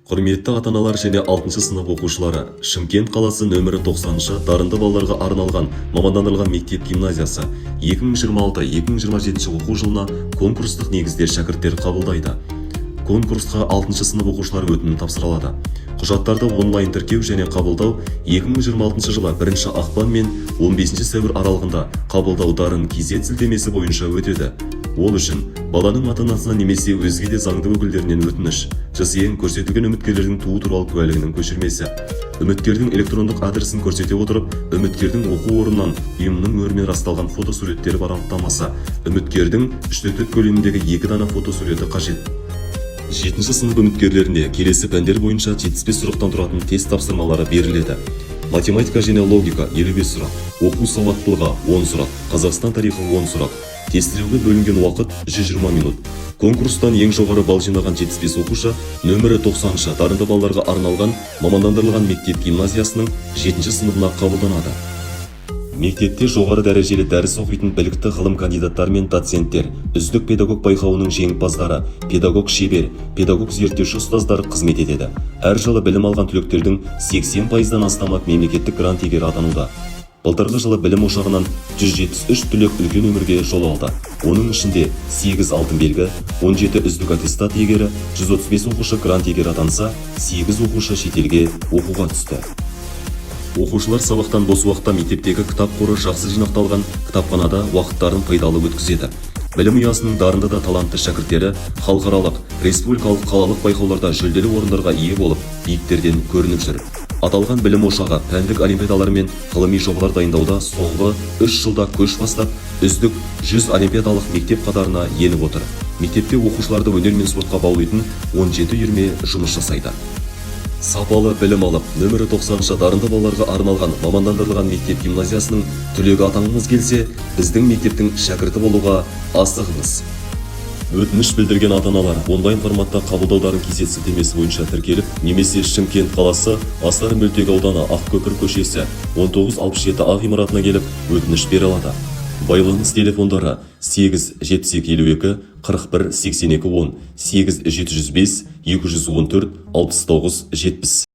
Құрметті ата-аналар және 6 сынып оқушылары! Шымкент қаласы, нөмірі 90 дарынды балаларға арналған мамандандырылған мектеп гимназиясы 2026-2027 оқу жылына конкурстық негізде шәкірттер қабылдайды. Конкурсқа 6 сынып оқушылары өтінім тапсыра алады. Құжаттарды онлайн тіркеу және қабылдау 2026 жылы 1 ақпан мен 15 сәуір аралығында қабылдау дарын kz сілтемесі бойынша өтеді. Ол үшін баланың ата-анасынан немесе өзге де заңды өкілдерінен өтініш, ЖСН, көрсетілген үміткерлердің туу туралы куәлігінің көшірмесі, үміткердің электрондық адресін көрсете отырып, үміткердің оқу орнынан ұйымның мөрімен расталған фотосуреттері бар анықтамасы, үміткердің 3-4 көлеміндегі екі дана фотосуреті қажет. Жетінші сынып үміткерлеріне келесі пәндер бойынша 75 сұрақтан тұратын тест тапсырмалары беріледі: математика және логика 55 сұрақ, оқу сауаттылығы 10 сұрақ, Қазақстан тарихы 10 сұрақ. Тестілеуге бөлінген уақыт 120 минут. Конкурстан ең жоғары балл жинаған 75 оқушы нөмірі 90 дарынды балаларға арналған мамандандырылған мектеп гимназиясының жетінші сыныбына қабылданады. Мектепте жоғары дәрежелі дәріс оқитын білікті ғылым кандидаттары мен доценттер, «Үздік педагог» байқауының жеңімпаздары, педагог шебер, педагог зерттеуші ұстаздар қызмет етеді. Әр жылы білім алған түлектердің 80%-дан астамы мемлекеттік грант иегері атануда. Былтырғы жылы білім ошағынан 173 түлек үлкен өмірге жол алды. Оның ішінде 8 алтын белгі, 17 үздік аттестат иегері, 135 оқушы грант иегері атанса, 8 оқушы шетелге оқуға түсті. Оқушылар сабақтан бос уақытта мектептегі кітап қоры жақсы жинақталған кітапханада уақыттарын пайдалы өткізеді. Білім ұясының дарынды да талантты шәкірттері халықаралық, республикалық, қалалық байқауларда жүлделі орындарға ие болып, биіктерден көрініп жүр. Аталған білім ошағы пәндік олимпиадалар мен ғылыми жобалар дайындауда соңғы 3 жылда көш бастап, үздік 100 олимпиадалық мектеп қатарына еніп отыр. Мектепте оқушыларды өнер мен спортқа баулитын 17 үйірме жұмыс жасайды. Сапалы білім алып, нөмірі 90 дарынды балаларға арналған мамандандырылған мектеп гимназиясының түлегі атанғыңыз келсе, біздің мектептің шәкірті болуға асығыңыз. Өтініш білдірген ата-аналар онлайн форматта қабылдау дарын kz сілтемесі бойынша тіркеліп немесе Шымкент қаласы, Асар мөлтек ауданы, Ақкөпір көшесі, 1967 А ғимаратына келіп, өтініш бере алады. Байланыс телефондары: 8 72 52 41 82 10, 8 705 214 69 70.